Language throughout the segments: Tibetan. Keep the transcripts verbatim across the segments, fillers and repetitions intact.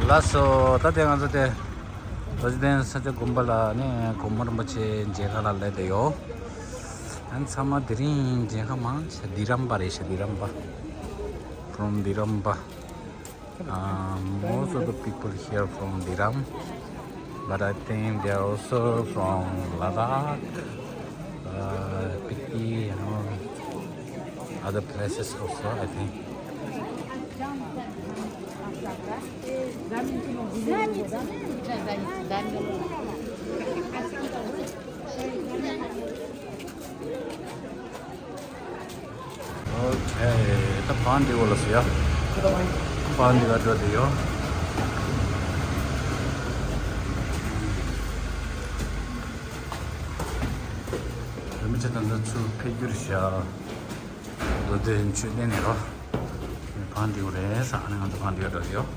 ལགས་སོ། ད་ལྟ་ང་ཚོ་དེ་རྡོ་རྗེ་གདན་ས་སྐྱ་དགོན་པ་ལ་ནི་གོང་མ་རིན་པོ་ཆེ་མཇལ་ཁ་ལ་སླེབས་བསྡད་ཡོད། ཨ་ནི་ཚང་མ་དེ་རིང་མཇལ་ཁ་མང་ཆེ་བདེ་རམ་པ་རེད་ཤག་བདེ་རམ་པ། From Dirampa. Um, most of the people here from Diram, but I think they are also from Ladakh, uh, Spiti, you know, other places also, I think. Okay, ད་བང་འདི་འོག་ལ་སོ་ཡ། བང་འདི་ག་འགྲོ་དེ་ཡོད། རིན་པོ་ཆེ་ད་ལྟ་ཚུར་ཕེབས་རྒྱུ་རེད་ཤག་རྡོ་རྗེ་མཆོད་རྟེན་ནས་རོ། བང་འདི་འོག་རེད་ས། ཨ་ནི་ང་ཚོ་བང་འདི་ག་འགྲོ་དེ་ཡོད།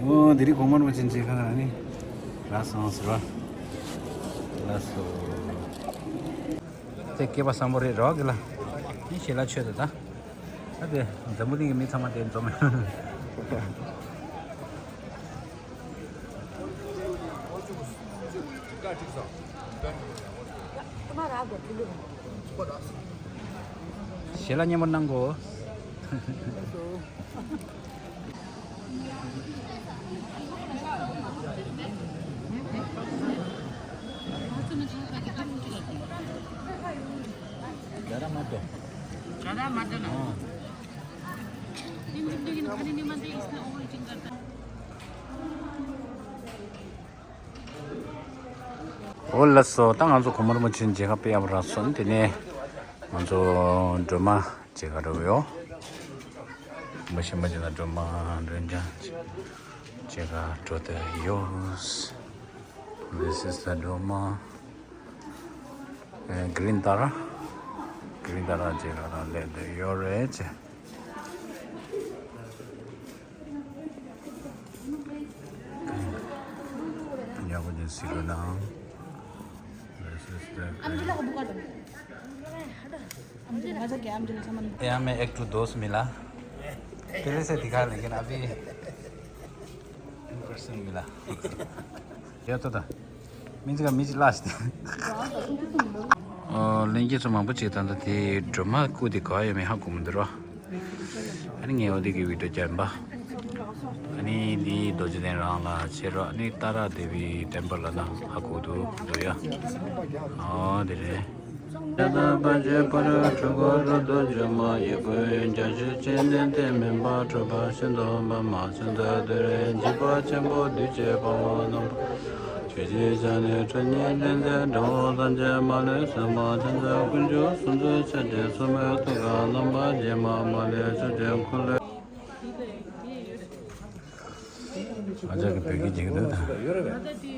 ཨོ། དེ་རིང་གོང་མ་རིན་པོ་ཆེ་མཇལ་ཁ་ནི་རག་སོང་ཟེར་བ། ལགས་སོ། དེ་སྐལ་པ་བཟང་པོ་རེད་རོགས་གི་ལ། ནི་ཞལ་ལག་མཆོད་དོ་ད། ད་དེ་འཛམ་བུ་གླིང་གི་མི་ཚང་མ་དེ་འཛོམས། ཞལ་ལག་མཉམ་པོ་གནང་གོ། ज़्यादा मत दो। ज़्यादा मत दो ना। हाँ। ཨོ་ལགས་སོ། ད་ང་ཚོ་གོང་མ་རིན་པོ་ཆེ་མཇལ་ཁ་དཔེ་ཡག་པོ་རག་སོང་། དེ་ནས་ང་ཚོ་སྒྲོལ་མ་མཇལ་ཁ་འགྲོ་གི་ཡོད། མ་གཞི་མ་གཞི་ན་སྒྲོལ་མ་མགྲོན་བྱང་མཇལ་ཁ་འགྲོ་དེ་ཡོད། This is the Droma. Green Dara. Green Dara མཇལ་ཁ་རང་སླེབས་དེ་ཡོད་རེད། ཡག་པོ་ཅིག་གཟིགས་དགོས་ན། This is the green. यहाँ में एक ठो दोस्त मिला। पहले से दिखा, लेकिन अभी in person मिला। क्या तो था? མི་ཅིག་ག་མི་ཅིག་ལ་ཤི། ཨོ། ལྷན་རྒྱས་ཚོ་མང་པོ་ཅིག་ད་ལྟ་དེ་སྒྲོལ་མ་སྐུ་དེ་ག་ཡོད་མེད་ཧ་གོ་མི་འདུག་ར། ཨ་ནི་ངས་འོ་དེ་གི་བི་ཌིའོ་བརྒྱབ་པ། ཨ་ནི་དེའི་ རྡོ་རྗེ་གདན་རང་ལ་ཕྱེ་རོགས། ནི་ཏཱ་ར་དེ་བི་ཊེམ་པལ་ལ་ན་ཧ་གོ་འདུག་འདུག་ཡ། ཨོ་དེ་རེད། ཡ་ད་པ་ཅེ་པ་ར་ཁྲུ་གོ་ར་རྡོ་རྗེ་མ་ཡི་གུ་ཡི་འཇའ་ཤུལ་ཅན་ནས་དེ་མིན་པ་འཁྲུལ་པ་ཤིན་ཏུ་པ་མ་ཚུན་ད་དེ་རེད། འཇིགས་པ་ཆེན་པོ་འདུས་བྱས་ཕ་མ་རྣམ་པ་ཆོས་ཀྱི་ཆ་ནས་ཁྲོ་གཉེར་ལྡན་མཛད་དགྲ་བོ་ཐམས་ཅད་མ་ལུས་སེམས་དཔའ་ཐམས་ཅད་དཀོན་མཆོག་གསུམ་མཚོན་ཆ་ཅན་སྲུང་མའི་ཐུགས་ཀར་རྣམ་པར་རྒྱལ་མ་མ་ལུས་ཕྱོགས་བཅུའི་འཁོར་ལོའི། ཨ་ཅག་གི་བོད་སྐད་ཅིག་འདུག་ད། ང་ད་དེ་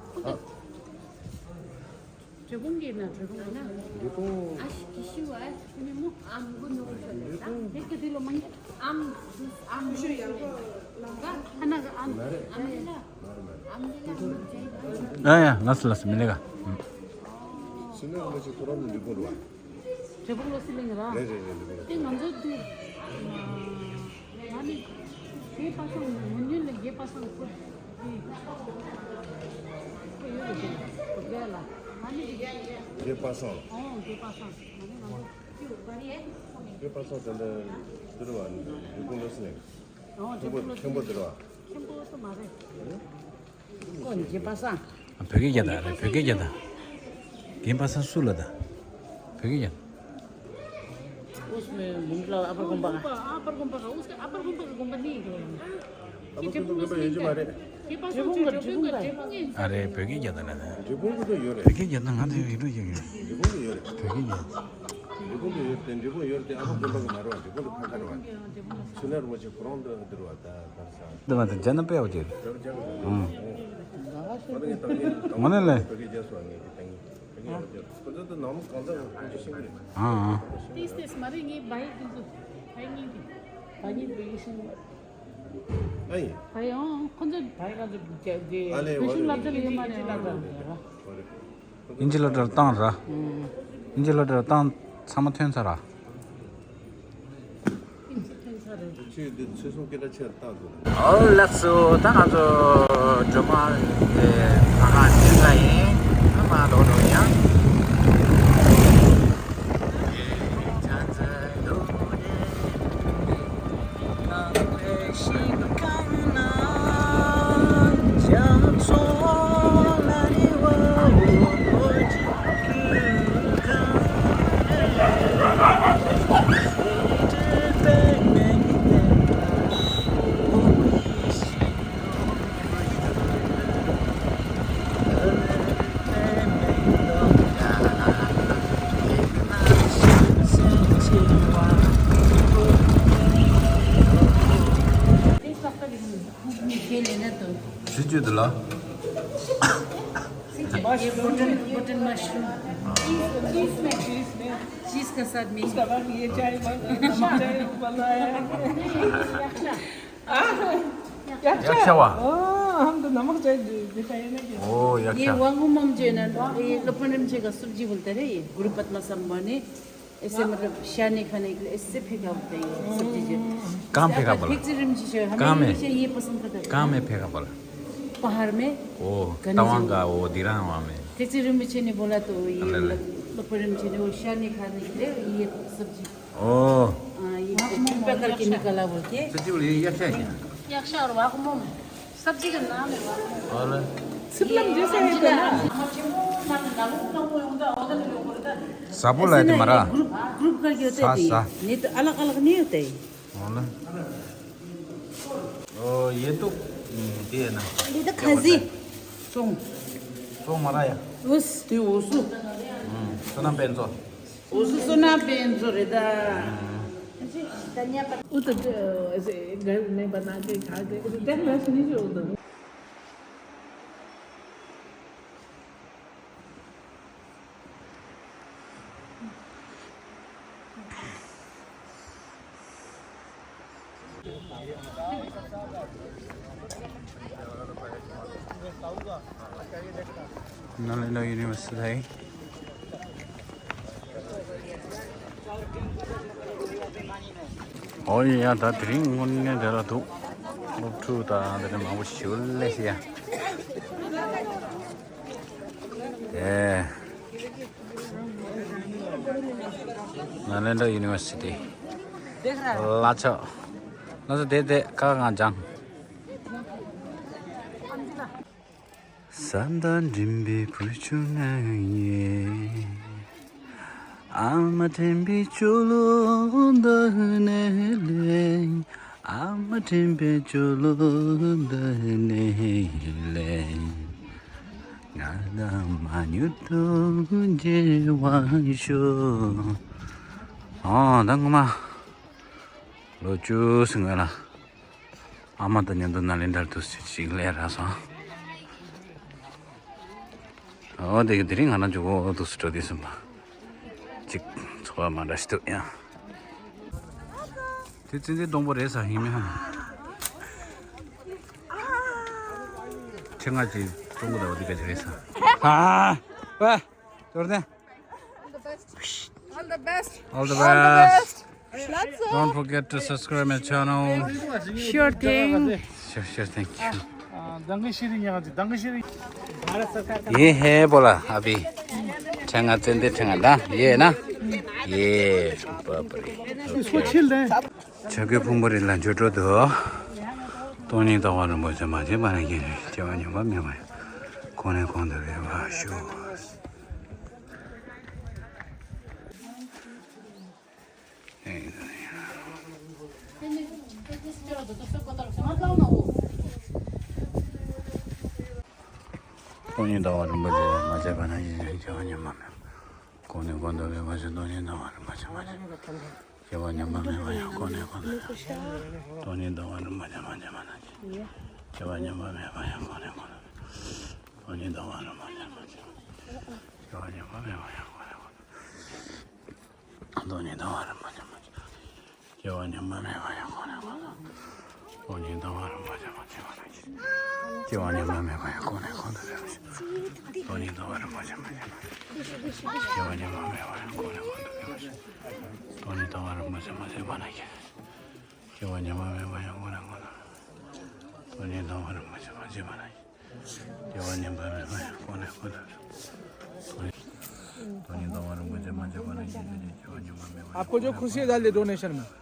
ཁུ་ད་བྲེ་ཕུང་གི་ན་བྲེ་ཕུང་གི་ན། བྲེ་ཕུང་ཨ་ཤི་ཀི་ཤི་བ་ཨ་ཤི་ཀི་མི་མོ་ཨམ་གུ་ནོ་ཤོ་ད་ཧེ་ཀ་དི་ལོ་མང་ཨམ་ཨམ་ཤོ་ཡང་གོ་ལ་ག་ཧ་ན་ག་ཨམ་ཨམ་ལ་ཨམ་ལ་ཨམ་ལ། ཡ་ཡ་ལགས་སོ་ལགས་སོ་མི་ལེ་ག། སི་ནེ་རིན་པོ་ཆེ་ཁོ་རང་གི་འབྲས་སྤུངས་རེད་བ། འབྲས་སྤུངས་ལོ་སི་ལེང་ར། རེད་རེད་རེད་འབྲས་སྤུངས་ལོ། དེ་ང་ཚོ་དུ་ང་ནི་རྒན་པ་སངས་མུ་ནེ་ལ་རྒན་པ་སངས་ཁོ་དེ་ཁོ་ཡོད་རེད་དེ་ཁོ་རྒན་ལ་ང་ནི་རྒན་པ་སངས། ཨོ་རྒན་པ་སངས་ང་ནི་ང་ཚོ་རྒན་པ་སངས་དེ་འདྲ་དུ་རུ་བ་འབྲས་སྤུངས་ལོ་སི་ལེང་། ཨོ་འབྲས་སྤུངས་ལོ་སི་ལེང་མཁན་པོ་དུ་རུ་བ། མཁན་པོ་དུ་མ་རེད། ཁོ་རྒན་པ་སངས། བོད་སྐད་རྒྱག་དང་རེད། བོད་སྐད་རྒྱག་དང་། རྒན་པ་སངས་སུ་ལ་དང་། བོད་སྐད་རྒྱག་དང་། उसमें मुंडला अपर कुंभा का। अपर कुंभा का, उसका अपर कुंभा का कुंभा नहीं है। अपर कुंभा का कुंभा ये जो हमारे। ये पास में जो कुंभा है। ཨ་རེ་བོད་སྐད་རྒྱག་དང་ལ་དང་། འབྲས་སྤུངས་ཀྱི་ཡོད་རེད། བོད་སྐད་རྒྱག་དང་ང་ཚོ་ཡིན་འགྲོ་ཡིན་ཡིན། འབྲས་སྤུངས་ཀྱི་ཡོད་རེད། བོད་སྐད་རྒྱག་འབྲས་སྤུངས་ཀྱི་ཡོད་དེ་འབྲས་སྤུངས་ཡོད་དེ་ཨ་ཁུ་སྟོན་པ་གི་མ་རེད་བ། འབྲས་སྤུངས་ལ་ཁ་ཁ་རེད་བ། ཆུ་ནར་རིན་པོ་ཆེ་ཁོ་རང་འདི་འདིར་བ་ད་ད་ས། འདི་མ་ད་ཇ་ན་པེ་ཨོ་ཅེ། ཨང་། ངོ་ནས་ལེ། ཨང་ཨང་། ཏིས་ཏིས་མ་རེད་ངའི་བ་ཡིག་འདི་ཚོ། བ་ཡིག་གཉིས་ཀྱི། བ་ཡིག་གཉིས་ཀྱི། ཨ་ཡིན། བ་ཡིག་ཨང་ཁོ་ཚོ་བ་ཡིག་ང་ཚོ་རྒྱ་རྒྱ་ཨ་ལེ་བོད་གཞུང་བ་སློབ་གྲྭ་ལ་ཡོད་མ་རེད་ལབ་ར། ཨིན་ཇི་སློབ་གྲྭར་བཏང་ར། ཨིན་ཇི་སློབ་གྲྭར་བཏང་ཚང་མ་ཐོན་ཚར་ར། ཨིན་ཇི་ཐོན་ཚར་རེད། ཆུ་དེ་ཆུ་སྲུང་སྐད་གྲགས་ཆེར་བཏང་འདུག་ཨོ་ལགས་སོ། ད་ང་ཚོ་སྒྲོལ་མ་གི་ལྷ་ཁང་ཐོན་ག་ཡིན། ཨ་མ་ལོག་འགྲོ་ཡང་། ये बटन, बटन मशरूम। चीज़, चीज़ में। चीज़ के साथ में। उसके बाद ये चाय बन-, नमक चाय बनाया है। ཡག་ཤ་བ། हाँ, हम तो नमक चाय दे-, देता है ना कि। ཨོ་ཡག་ཤ། ये वांगमम जो है ना, ये लोपन रिमचे का सब्जी बोलते हैं, ये गुरु पद्मा संभव ने। ऐसे मतलब शाने खाने के लिए ऐसे फेंका होता है ये सब्जी जो। कहाँ फेंका बोला? ठेकचे रिमची जो है, कहाँ हमें में? हमेशा ये पसंद करता है। कहाँ में फेंका बोला? पहाड़ में। ओ, घने तवांग जंगल। का, ओ, दिरांग वहाँ में। ठेकचे रिमची ने बोला तो ये अरे, अरे। मतलब, लोपन रिमची ने वो शाने खाने के लिए ये सब्जी। ओ। हाँ, ये पका करके निकाला बोल के। सब्जी बोले, ये क्या है? यक्ष और वागमम। सब्जी का नाम है वागमम। और? सिपलम जैसा है तो ना। सा बोला है तुम्हारा? ग्रुप, ग्रुप करके होते हैं। सा। नहीं तो अलग-अलग नहीं होते हैं। और? ओ, ये तो, हम्म, ये है ना? ये तो क्या बोलते हैं? खसी। चोंग। चोंग मारा या? उस। ती उसु। हम्म, सुना बेंजो। उसु सुना बेंजो रे दा। हम्म। धनिया पत्ता। वो तो, अ, ऐसे घर में बना के खा के, वो तो टेस्ट नहीं जो होता। Nalanda University. ཨོ་ཡ་ད་དེ་རིང་དངོས་གནས་དེ་ལ་འདུག་སློབ་ཕྲུག་དང་དེ་འདྲ་མང་པོ་ཞིག་སླེབས་ཤག་ཡ། ཨེ། Nalanda University། ལ་ཆོག་ལ་ཆོག་དེ་དེ་ཁ་གང་ཅང་། ས་མཐའ་འགྲིམ་པའི་བུ་ཆུང་ང་ཡིན། ཨ་མ་དྲན་པའི་སྐྱོ་ལོ་འདི་ནས་ལེན། ཨ་མ་དྲན་པའི་སྐྱོ་ལོ་འདི་ནས་ལེན། ང་དང་མ་མྱུར་དུ་མཇལ་བར་ཤོག་ཨོ་ད་ངོ་མ་ལོ་བཅུ་ཟིན་ག་ལ། ཨ་མ་དང་མཉམ་དུ་ནཱ་ལེནྡྲར་འདུག་སེ་ཅིག་སླེབས་རག་སོང་། ཨོ་དེ་དེ་རིང་ང་རང་ཚོ་འདུག་སེ་འགྲོ་དུས་ཙམ་པ་ཅིག་ཚོར་བ་མ་འདྲ་ཞིག་འདུག་ཡ། དེ་ཙན་དན་སྡོང་པོ་རེད་ས་ཡིན་མིན་ཧ། ཁྱེད་ང་ཅིག་སྡོང་པོ་ཟླ་བ་འདི་ག་ཅིག་རེད་ས། ཨ་ཝེ། ཅོར་ནེ། All the best. All the best. Don't forget to subscribe my channel. Sure thing. Sure, sure, thank you. ये है बोला अभी। ठेंगा चंदे ठेंगा ना, ये ना। ये बाप रे। ཆ་གོས་ཕུང་པོ་རི་ལ་འབྱོར་འགྲོ་འདུག་སྟོང་ཉིད་རྟོགས་པ་རིན་པོ་ཆེ་མ་བྱས་པ་ན་ཡིན་རེད། སྐྱེ་བ་ཉམས་པ་མེད་པ་ཡང་གོང་ནས་གོང་དུ་འཕེལ་བར་ཤོག་སྟོང་ཉིད་རྟོགས་པ་རིན་པོ་ཆེ་མ་བྱས་པ་ན་ཡིན་རེད། སྐྱེ་བ་ཉམས་པ་མེད་པ་གོང་ནས་གོང་དུ་འཕེལ་བར་ཤོག་སྟོང་ཉིད་རྟོགས་པ་རིན་པོ་ཆེ་མ་བྱས། སྐྱེ་བ་ཉམས་པ་མེད་པ་ཡང་གོང་ནས་གོང་དུ་འཕེལ། སྟོང་ཉིད་རྟོགས་པ་རིན་པོ་ཆེ་མ་བྱས་པ་ན་ཅི། སྐྱེ་བ་ཉམས་པ་མེད་པ་ཡང་གོང་ནས་གོང་དུ་འཕེལ། སྟོང་ཉིད་རྟོགས་པ་རིན་པོ་ཆེ་མ་བྱས་པ་ན་ཅི། སྐྱེ་བ་ཉམས་པ་མེད་པ་ཡང་གོང་ནས་གོང་དུ་འཕེལ། སྟོང་ཉིད་རྟོགས་པ་རིན་པོ་ཆེ་མ་བྱས་པ་ན་ཅི། སྐྱེ་བ་ཉམས་པ་མེད་པ་ཡང་གོང་ནས་གོང་དུ་འཕེལ། སྟོང་ཉིད་རྟོགས་པ་རིན་པོ་ཆེ་མ་བྱས་པ་ན་ཅི། སྐྱེ་བ་ཉམས་པ་མེད་པ་ཡང་གོང་ནས་གོང་དུ་འཕེལ། སྟོང་ཉིད་རྟོགས་པ་རིན་པོ་ཆེ་མ་བྱས་པ་ན་ཅི། སྐྱེ་བ་ཉམས་པ་མེད་པ་ཡང་གོང་ནས་གོང་དུ་འཕེལ། སྟོང་ཉིད་རྟོགས་པ་རིན་པོ་ཆེ་མ་བྱས་པ་ན་ཅི། སྐྱེ་བ་ཉམས་པ་མེད་པ་ཡང་གོང་ནས་གོང་དུ། སྟོང་ཉིད་རྟོགས་པ་རིན་པོ་ཆེ་མ་བྱས་པ་ན། སྐྱེ་བ་ཉམས་པ་མེད་པ་ཡང་གོང་ནས་གོང་དུ། སྟོང་ཉིད་རྟོགས་པ་རིན་པོ་ཆེ་མ་བྱས་པ་ན། སྐྱེ་བ་ཉམས་པ་མེད་པ་ཡང་आपको जो खुशी है डाल दे डोनेशन में।